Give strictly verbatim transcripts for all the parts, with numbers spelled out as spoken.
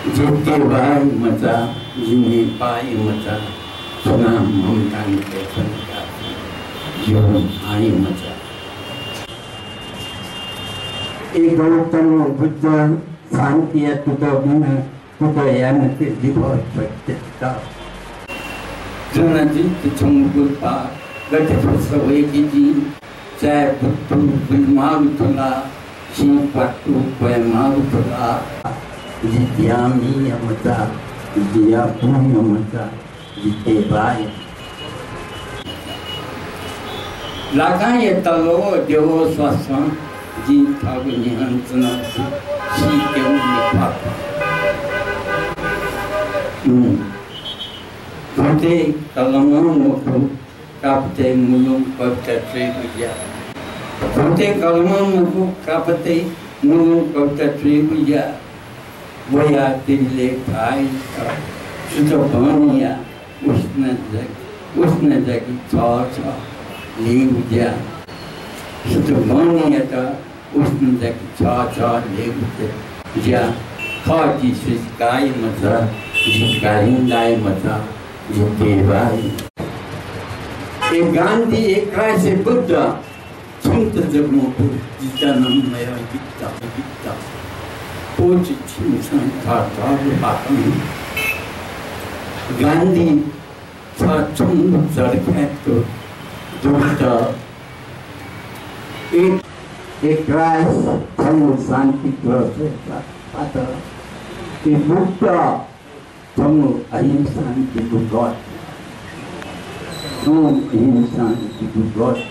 जि तेवाःया मचा, जि नेपाःया मचा, सुनां ममतां केफन काफी, जि भाःया मचा। ए गौतम बुद्ध, शान्तिया दूत बिना, दूत यानाः लिफः सत्य। जुनाजुइत छंगु गुलपाः गथे फुसा वय्‌के जिं? चाय् बुत्तु बुलेमाःगु दु ला? सिं प्वात्तु प्वायेमाःगु दु ला? जि द्यामिया मचा, जि यापुया मचा, जि तेवाःया। लाकांया तलव द्यवः स्वासं जिं थःगु न्ह्यःने च्वनागु सीकेगु निख्वाः। हुँ। थौंतय् कलमं मखु, कापतय् मुलुं कविता च्वयेगु ज्या। थौंतय् कलमं मखु, कापतय् मुलुं कविता च्वयेगु ज्या। वया तिरिले भाइ सुत बहनीया उष्ण जग-, उष्ण जगि छः छः लीगु ज्या। सुत बहनीयात उष्ण जगि छः छः लीगु ज्या। खः जि सुजिकाया मचा, जि कालिन्दाया मचा, जि तेवाःया। ए गान्धी, ए क्राइस्ट, ए बुद्ध, छिमित जक मखु, जि जन्मया बित्त, बित्त। व जि छिमिसं थःथःगु पापं। गान्धी, छ छंगु जरखाय् तु दुष्ट। ए, ए क्राइस्ट, छंगु शान्ति ध्वजय् पा-, पात। ए बुद्ध, छंगु अहिंसां जिगु गत। छंगु अहिंसां जिगु गत।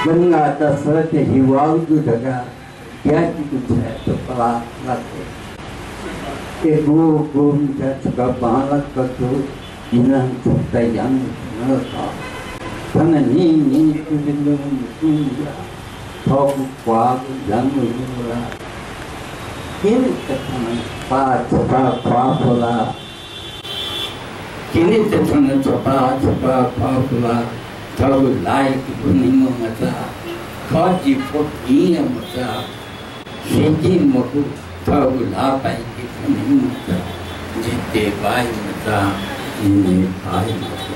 गंगा दशरथ हिवाल दु धकाः ग्यातिगु छाय् त्वपलाः लात। ए गु गुम्ह छकः बांलाक दु, इनां छता यानाच्वनागु खः। थन न्हिं न्हिं तुरिन्दु तुं या। थःगु क्वाःगु ज्याङगु ला। किन्त थन छपा छपा ख्वाः फु ला? किन्त थन छपा छपा ख्वाः फु ला? थःगु लाय्‌के फुनिम्ह मचा, खः जि फुक्क भिंया मचा। सीके मखु, थःगु ल्हाः पाय्‌के फुनिम्ह मचा। जि तेवाःया मचा, जि नेपाःया मचा।